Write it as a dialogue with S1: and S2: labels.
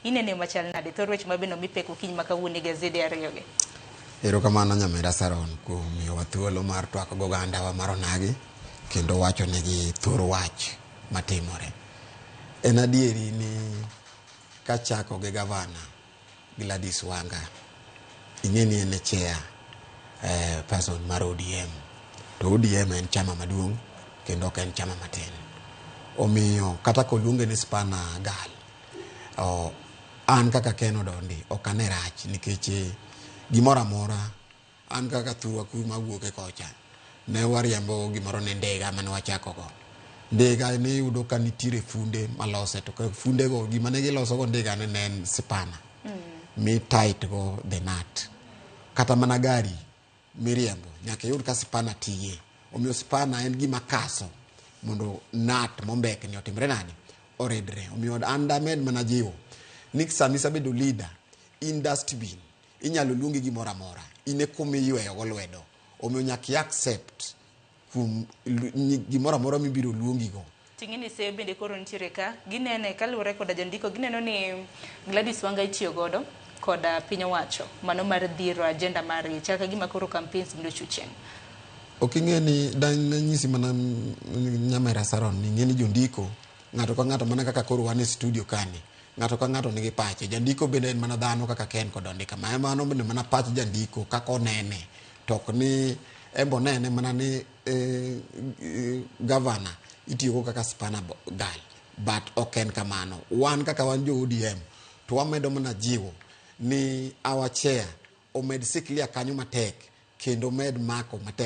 S1: Inene machal nade? Thor weche ma bende omi pek okinyi ma kawuono e gazede ariyogi.
S2: Erokamano nyamera Saron kuom miyowa thuolo mar twak gi ogandawa mar onagi kendo wachonegi thor wach matimore. En adieri ni kachako gi gavana Gladys Wanga, ing'e ni en e chair person mar ODM. To ODM en chama maduong' kendo ok en chama matin. Omiyo kata koluonge ni spanner girl, an kaka Ken Odondi ok ane rach nikech gimoro amora an kaka thurwa kuma awuoke kocha ne wariembo gimoro ni ndiga mane wachako go. Ndiga ne iyudo ka nitiere funde malose to funde go gima ne giloso go ndiga ne en spanner mi tight go the nut. Kata mana gari miriembo nyaka iyud ka spanner tiye. Omiyo spanner en gima kaso mondo nut mombekni otimre nade? Oridre. Omiyo an damed mana jiwo ni sama isebedo leader in dustbin inyalo luongi gimoro amora in e kuma iyweyo go lwedo. Omiyo nyaka i accept kuom gimoro amora mibiro luongi go.
S1: Ting'e ni seyo bende koro nitiere ka ginene kaluwore koda jandiko gineno ni Gladys Wanga itiyo godo koda piny owacho mano mar dhiro agenda margi chal ka gima koro campaigns bende ochiw chieng'.
S2: Ok ing'e ni danyisi mana nyamera Saron ni ing'e ni jondiko ng'ato ka ng'ato mana kaka koro wan e studio kani ng'ato ka ng'ato nigi pache. Jandiko bende en mana dhano kaka Ken kod Ondika. Ma mano bende mana pach jandiko kaka onene to ok ni en be onene mana ni gavana itiyogo kaka spanner girl but ok en kamano. Wan kaka wan jo ODM to wamedo mana jiwo ni our chair omed sikilia kanyo matek kendo med mako matek.